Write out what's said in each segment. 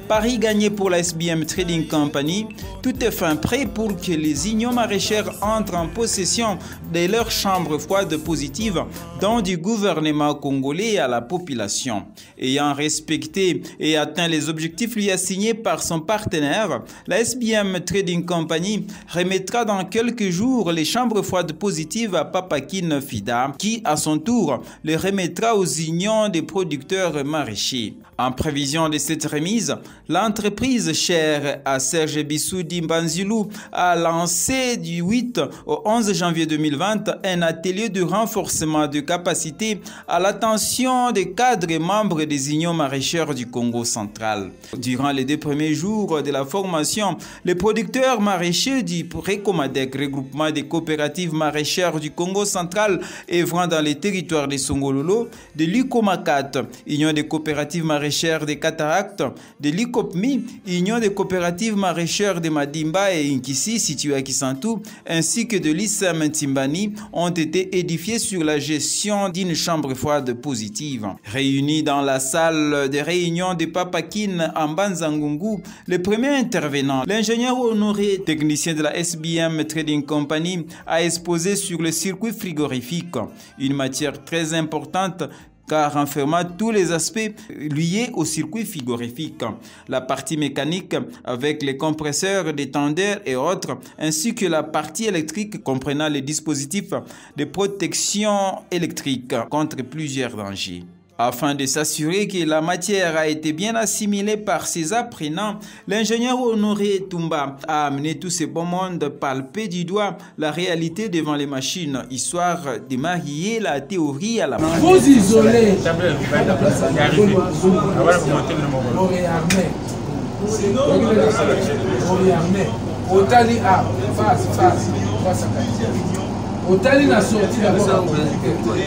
Paris gagné pour la SBM Trading Company, tout est fin prêt pour que les unions maraîchères entrent en possession de leur chambre froide positive, dont du gouvernement congolais à la population. Ayant respecté et atteint les objectifs lui assignés par son partenaire, la SBM Trading Company remettra dans quelques jours les chambres froides positives à Papakin Fida, qui à son tour les remettra aux unions des producteurs maraîchers. En prévision de cette remise, l'entreprise chère à Serge Bissoudi Mbanzilou a lancé du 8 au 11 janvier 2020 un atelier de renforcement de capacité à l'attention des cadres et membres des unions maraîchères du Congo central. Durant les deux premiers jours de la formation, les producteurs maraîchers du Recomadec, regroupement des coopératives maraîchères du Congo central œuvrant dans les territoires de Songololo, de l'UCOMACAT, Union des coopératives maraîchères des Cataractes, de l'ICOPMI, Union des coopératives maraîchères de Madimba et Inkisi, située à Kisantu, ainsi que de l'ISAM Timbani, ont été édifiés sur la gestion d'une chambre froide positive. Réunis dans la salle de réunion de Papakin en Banzangungu, le premier intervenant, l'ingénieur Honoré, technicien de la SBM Trading Company, a exposé sur le circuit frigorifique, une matière très importante car renfermant tous les aspects liés au circuit frigorifique, la partie mécanique avec les compresseurs, les tendeurs et autres, ainsi que la partie électrique comprenant les dispositifs de protection électrique contre plusieurs dangers. Afin de s'assurer que la matière a été bien assimilée par ses apprenants, l'ingénieur Honoré Toumba a amené tout ce bon monde palper du doigt la réalité devant les machines, histoire de marier la théorie à la pratique. Vous isolez.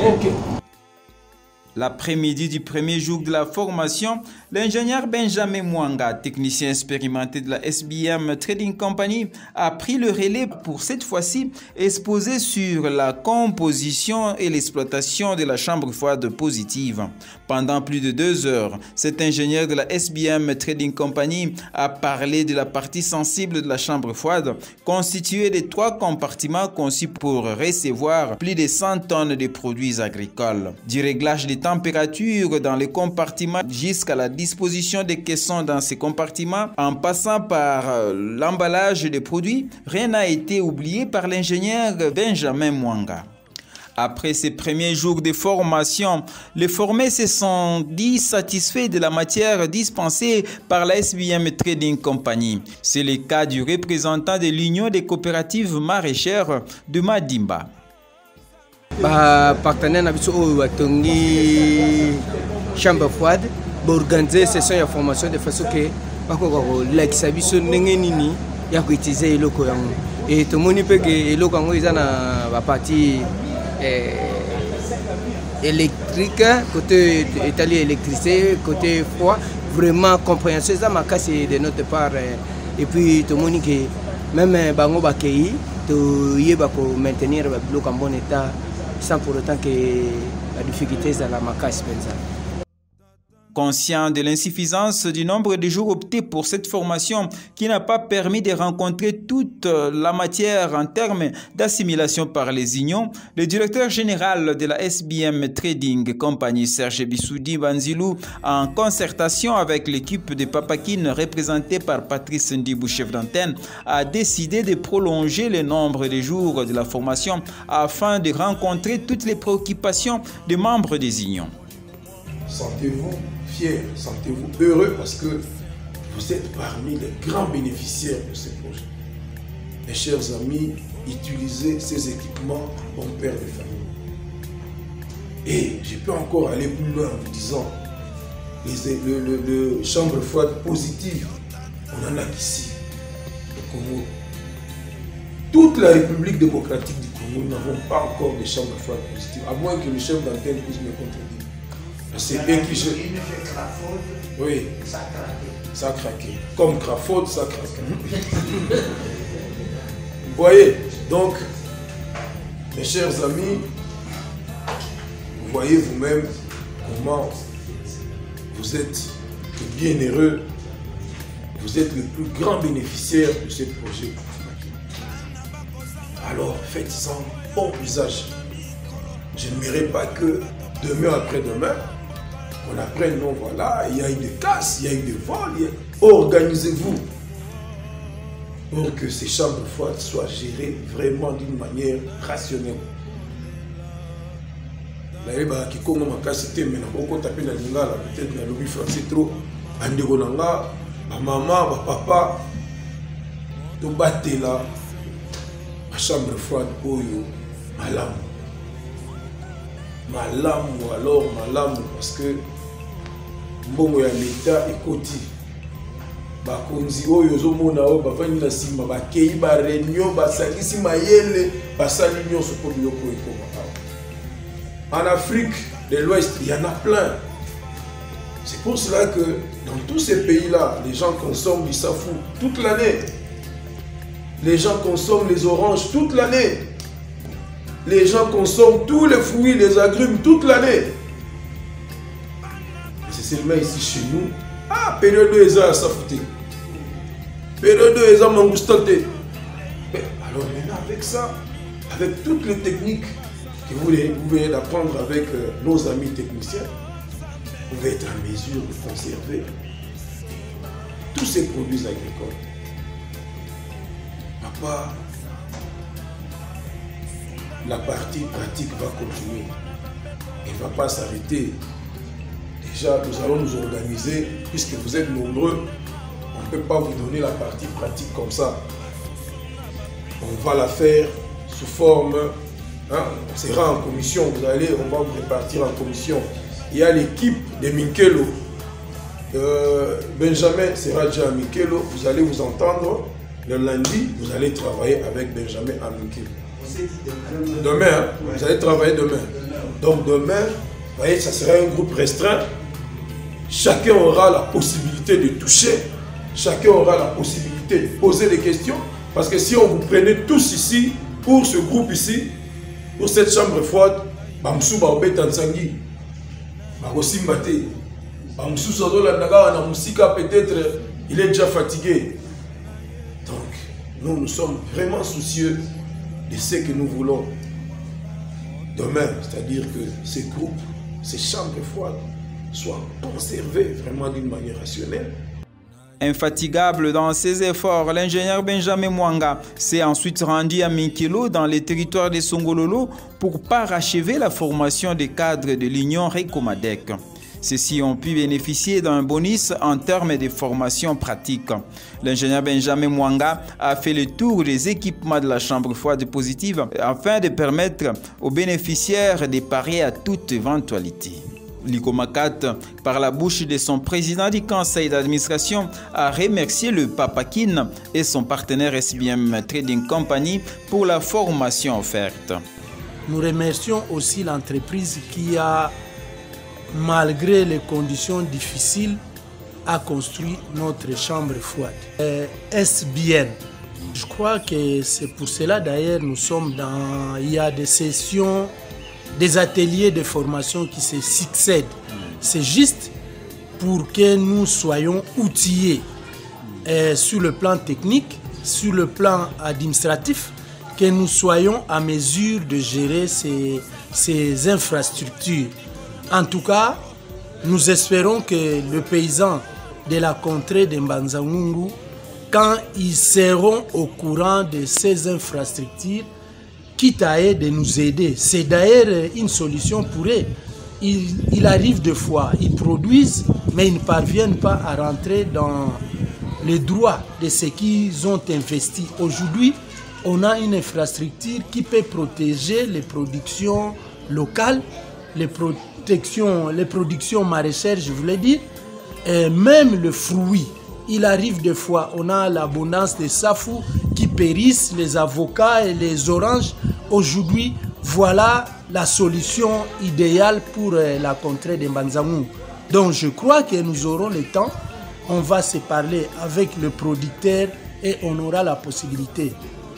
Ok. L'après-midi du premier jour de la formation, l'ingénieur Benjamin Mwanga, technicien expérimenté de la SBM Trading Company, a pris le relais pour cette fois-ci exposer sur la composition et l'exploitation de la chambre froide positive. Pendant plus de 2 heures, cet ingénieur de la SBM Trading Company a parlé de la partie sensible de la chambre froide, constituée de 3 compartiments conçus pour recevoir plus de 100 tonnes de produits agricoles. Du réglage des températures dans les compartiments jusqu'à la disposition des caissons dans ces compartiments, en passant par l'emballage des produits, rien n'a été oublié par l'ingénieur Benjamin Mwanga. Après ces premiers jours de formation, les formés se sont dit satisfaits de la matière dispensée par la SBM Trading Company. C'est le cas du représentant de l'Union des coopératives maraîchères de Madimba. Partenaire na biso oyo batongi chambre froide, organiser session ya formation de façon que bakoka kolakisa biso ndenge nini ya koutiliser eloko yango. Et tomoni mpe ke eloko yango eza na ba partie électrique, côté etali électricité, côté froid, vraiment compréhension eza makasi de notre part. Et puis tomoni ke même bango bakei toyeba ko maintenir ba biloko en bon état sans pour autant que la difficulté ezala makasi mpenza. Conscient de l'insuffisance du nombre de jours optés pour cette formation qui n'a pas permis de rencontrer toute la matière en termes d'assimilation par les unions, le directeur général de la SBM Trading Company, Serge Bissoudi Banzilou, en concertation avec l'équipe de Papakin représentée par Patrice Ndibou, chef d'antenne, a décidé de prolonger le nombre de jours de la formation afin de rencontrer toutes les préoccupations des membres des unions. Sentez-vous fiers, sentez-vous heureux parce que vous êtes parmi les grands bénéficiaires de ces projets. Mes chers amis, utilisez ces équipements en bon père de famille. Et je peux encore aller plus loin en vous disant, les chambres froides positives, on en a qu'ici, au Congo. Toute la République démocratique du Congo, nous n'avons pas encore de chambres froides positives, à moins que le chef d'antenne puisse me contredire. C'est eux qui gèrent. Oui. Ça a craqué. Ça a craqué. Comme Crawford, ça a craqué. Vous voyez, donc, mes chers amis, vous voyez vous-même comment Vous êtes les bienheureux, vous êtes le plus grand bénéficiaire de ce projet. Alors faites-en bon usage. Je n'aimerais pas que demain après-demain, on apprenne, non voilà, il y a eu des casses, il y a eu des vols. Organisez-vous pour que ces chambres froides soient gérées vraiment d'une manière rationnelle. Nayebaka kikongo makasi te, mais nakokota mpe na lingala, peut-être nalobi français trop. Bandeko na nga, bamama, bapapa, tobatela bachambre froide oyo malamu malamu, alors malamu, parce que mbongo ya leta ekoti. Bakonzi oyo ozomona oyo bafandi na nsima, bakei bareunion, basangisi mayele, basali nyonso mpo biloko ekoma awa. En Afrique de l'Ouest, il y en a plein. C'est pour cela que dans tous ces pays-là, les gens consomment du safou toute l'année. Les gens consomment les oranges toute l'année. Les gens consomment tous les fruits, les agrumes toute l'année. C'est seulement ici chez nous. Ah, période 2, eza safou te. Période 2, eza mangoustan te. Mais alors maintenant, avec ça, avec toutes les techniques que vous venez d'apprendre avec nos amis techniciens, vous pouvez être en mesure de conserver tous ces produits agricoles. Papa, la partie pratique va continuer. Elle ne va pas s'arrêter. Déjà, nous allons nous organiser, puisque vous êtes nombreux, on ne peut pas vous donner la partie pratique comme ça. On va la faire sous forme, hein, on sera en commission, on va vous répartir en commission. Il y a l'équipe de Minkelo. Benjamin sera déjà à Minkelo, vous allez vous entendre. Le lundi, vous allez travailler avec Benjamin à Minkelo. Demain, hein, vous allez travailler demain. Donc demain, vous voyez, ça sera un groupe restreint. Chacun aura la possibilité de toucher. Chacun aura la possibilité de poser des questions. Parce que si on vous prenait tous ici, pour ce groupe ici, pour cette chambre froide, Bamsou Baobé Tansangi, Bakosimba te, Bamsou Sazola Naga na Musika, peut-être, il est déjà fatigué. Donc, nous, nous sommes vraiment soucieux de ce que nous voulons demain, c'est-à-dire que ces groupes, ces chambres froides soient conservées vraiment d'une manière rationnelle. Infatigable dans ses efforts, l'ingénieur Benjamin Mwanga s'est ensuite rendu à Minkelo dans les territoires de Songololo pour parachever la formation des cadres de l'Union Recomadec. Ceux-ci ont pu bénéficier d'un bonus en termes de formation pratique. L'ingénieur Benjamin Mwanga a fait le tour des équipements de la chambre froide positive afin de permettre aux bénéficiaires de parer à toute éventualité. L'Icomacat, par la bouche de son président du conseil d'administration, a remercié le Papakin et son partenaire SBM Trading Company pour la formation offerte. Nous remercions aussi l'entreprise qui a, malgré les conditions difficiles, a construit notre chambre froide. SBM. Je crois que c'est pour cela d'ailleurs nous sommes dans... Il y a des sessions, des ateliers de formation qui se succèdent. C'est juste pour que nous soyons outillés sur le plan technique, sur le plan administratif, que nous soyons à mesure de gérer ces infrastructures. En tout cas, nous espérons que le paysan de la contrée de Mbanza-Ngungu, quand ils seront au courant de ces infrastructures, quitte à eux de nous aider. C'est d'ailleurs une solution pour eux. Il arrive des fois, ils produisent, mais ils ne parviennent pas à rentrer dans les droits de ce qu'ils ont investi. Aujourd'hui, on a une infrastructure qui peut protéger les productions locales, les productions maraîchères, je voulais dire, et même le fruit. Il arrive des fois, on a l'abondance des safous qui périssent, les avocats et les oranges. Aujourd'hui, voilà la solution idéale pour la contrée de Mbanza-Ngungu. Donc je crois que nous aurons le temps, on va se parler avec le producteur et on aura la possibilité,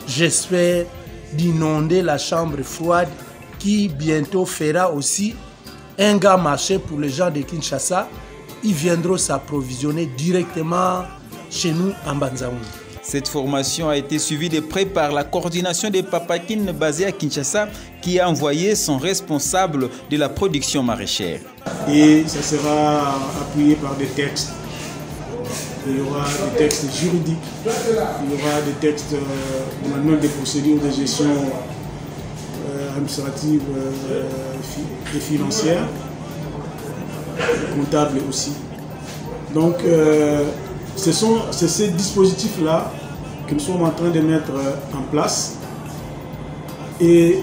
j'espère, d'inonder la chambre froide qui bientôt fera aussi un grand marché pour les gens de Kinshasa Ils viendront s'approvisionner directement chez nous en Mbanza-Ngungu. Cette formation a été suivie de près par la coordination des Papakin basée à Kinshasa qui a envoyé son responsable de la production maraîchère. Et ça sera appuyé par des textes. Il y aura des textes juridiques, il y aura des textes de manuel des procédures de gestion administrative et financière, comptable aussi. Donc, c'est ces dispositifs-là que nous sommes en train de mettre en place. Et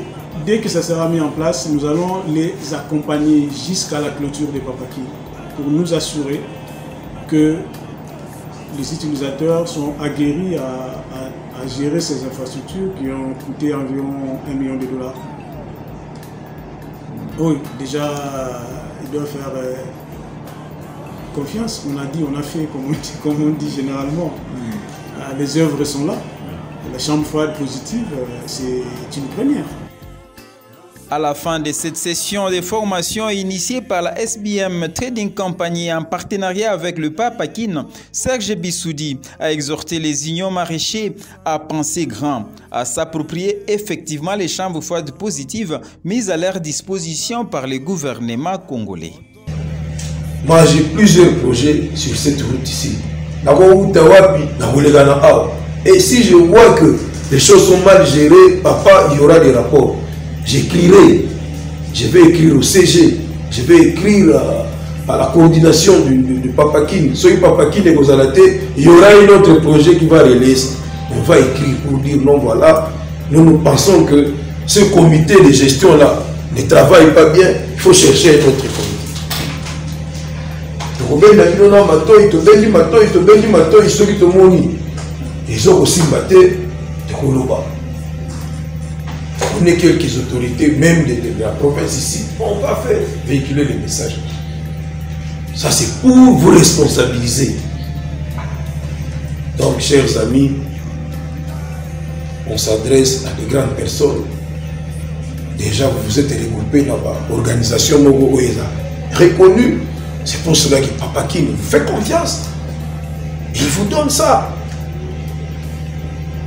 dès que ça sera mis en place, nous allons les accompagner jusqu'à la clôture des Papakin pour nous assurer que les utilisateurs sont aguerris à gérer ces infrastructures qui ont coûté environ 1 million de dollars. Oui, déjà, ils doivent faire confiance. On a dit, on a fait, comme on dit généralement. Les œuvres sont là. La chambre froide positive, c'est une première. À la fin de cette session de formation initiée par la SBM Trading Company en partenariat avec le Papakin, Serge Bissoudi a exhorté les unions maraîchers à penser grand, à s'approprier effectivement les chambres froides positives mises à leur disposition par le gouvernement congolais. Moi, j'ai plusieurs projets sur cette route ici. Et si je vois que les choses sont mal gérées, papa, il y aura des rapports. J'écrirai, je vais écrire au CG, je vais écrire à la coordination du Papakin. Soki Papakin est Kozalate, il y aura un autre projet qui va relayer ça. On va écrire pour dire non, voilà, nous, nous pensons que ce comité de gestion-là ne travaille pas bien, il faut chercher un autre comité. Tokobenga bino na matoi, tobengi matoi, tobengi matoi, soki tomoni ezokosimba te, tokoloba. On est quelques autorités, même de la province ici, on va faire véhiculer les messages. Ça, c'est pour vous responsabiliser. Donc, chers amis, on s'adresse à de grandes personnes. Déjà, vous vous êtes regroupés dans l'organisation Mogo Oeza, reconnue. C'est pour cela que Papakin vous fait confiance. Il vous donne ça.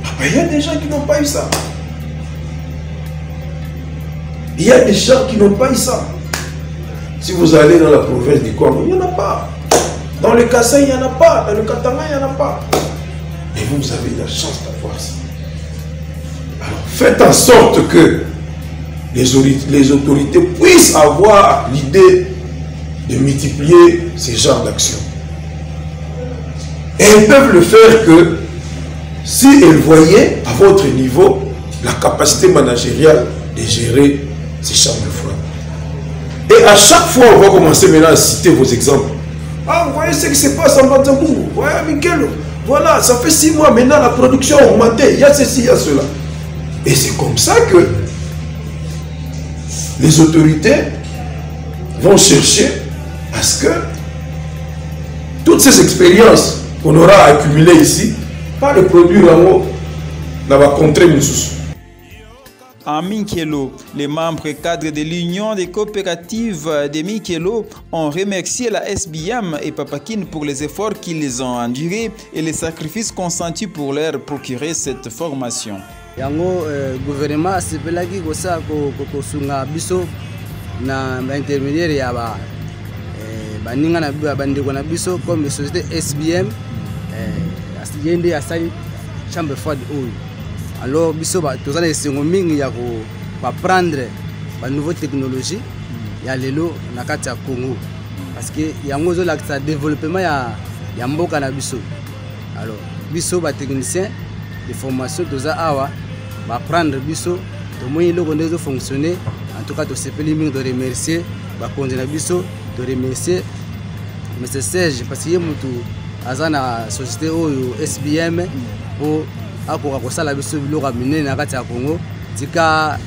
Papa, il y a des gens qui n'ont pas eu ça. Il y a des gens qui n'ont pas eu ça. Si vous allez dans la province du Congo, il n'y en a pas. Dans le Kasaï, il n'y en a pas. Dans le Katanga, il n'y en a pas. Mais vous, vous avez la chance d'avoir ça. Alors, faites en sorte que les autorités puissent avoir l'idée de multiplier ces genres d'actions. Et elles peuvent le faire que si elles voyaient à votre niveau la capacité managériale de gérer ces chambres froides. Et à chaque fois, on va commencer maintenant à citer vos exemples. Ah, vous voyez ce qui se passe en Mbanza-Ngungu. Vous voyez, Minkelo. Voilà, ça fait 6 mois maintenant, la production a augmenté. Il y a ceci, il y a cela. Et c'est comme ça que les autorités vont chercher à ce que toutes ces expériences qu'on aura accumulées ici, pas les produire en haut, dans la contrée Moussous. En Minkelo, les membres cadres de l'Union des coopératives de Minkelo ont remercié la SBM et Papakin pour les efforts qu'ils ont endurés et les sacrifices consentis pour leur procurer cette formation. Yango gouvernement asepelaki kosa kosunga biso na ba intermédiaire ya ba baninga na ba bandeko na biso comme société SBM ye nde asali chambre froide oyo. Alors biso ba toza na esengo mingi ya ko ba prendre ba nouvelle technologie ya lelo na kati ya Congo parce que yango ezolakisa développement ya mboka na biso. Alors biso ba technicien de formation toza awa ba prendre biso tomoni eloko nde ezofonctionner. En tout cas tosepeli mingi, to remercier bakonzi na biso, to remercier Monsieur Serge parce que ye mutu aza na société oyo SBM po akoka kosala biso biloko ya minene na kati ya Congo. Tika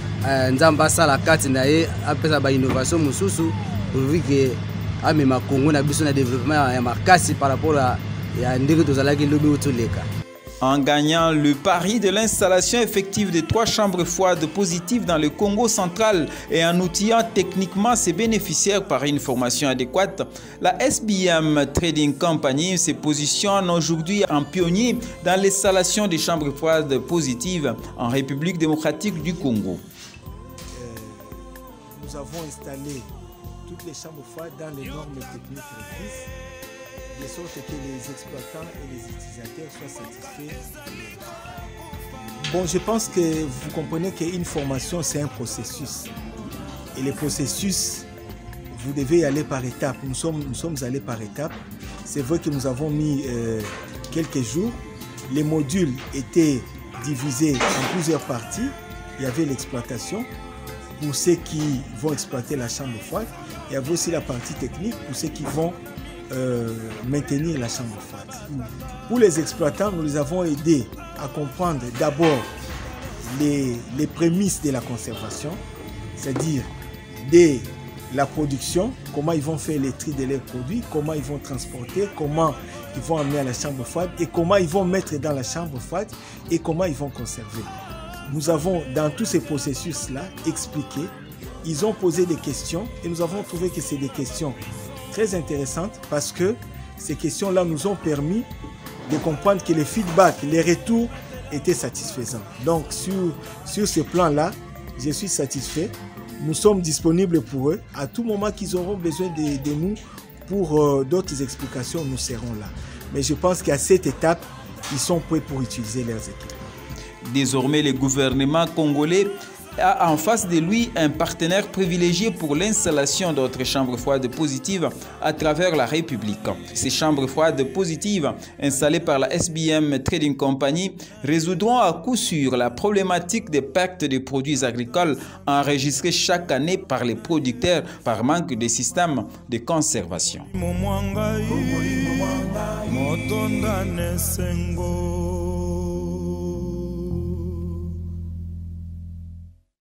Nzambe asala kati na ye, apesa ba innovation mosusu pourvu que amema Congo na biso na développement ya makasi par rapport ya ndenge tozalaki lobi oyo toleka. En gagnant le pari de l'installation effective de trois chambres froides positives dans le Congo central et en outillant techniquement ses bénéficiaires par une formation adéquate, la SBM Trading Company se positionne aujourd'hui en pionnier dans l'installation des chambres froides positives en République démocratique du Congo. Nous avons installé toutes les chambres froides dans les normes techniques requises, de sorte que les exploitants et les utilisateurs soient satisfaits. Bon, je pense que vous comprenez qu'une formation, c'est un processus. Et le processus, vous devez y aller par étapes. Nous sommes allés par étapes. C'est vrai que nous avons mis quelques jours. Les modules étaient divisés en plusieurs parties. Il y avait l'exploitation pour ceux qui vont exploiter la chambre froide. Il y avait aussi la partie technique pour ceux qui vont maintenir la chambre froide. Pour les exploitants, nous les avons aidés à comprendre d'abord les prémices de la conservation, c'est-à-dire dès la production, comment ils vont faire les tri de leurs produits, comment ils vont transporter, comment ils vont amener à la chambre froide et comment ils vont mettre dans la chambre froide et comment ils vont conserver. Nous avons, dans tous ces processus-là, expliqué. Ils ont posé des questions et nous avons trouvé que c'est des questions très intéressantes parce que ces questions-là nous ont permis de comprendre que les feedbacks, les retours étaient satisfaisants. Donc, sur ce plan-là, je suis satisfait. Nous sommes disponibles pour eux. À tout moment qu'ils auront besoin de nous pour d'autres explications, nous serons là. Mais je pense qu'à cette étape, ils sont prêts pour utiliser leurs équipements. Désormais, le gouvernement congolais a en face de lui un partenaire privilégié pour l'installation d'autres chambres froides positives à travers la République. Ces chambres froides positives installées par la SBM Trading Company résoudront à coup sûr la problématique des pertes de produits agricoles enregistrées chaque année par les producteurs par manque de systèmes de conservation.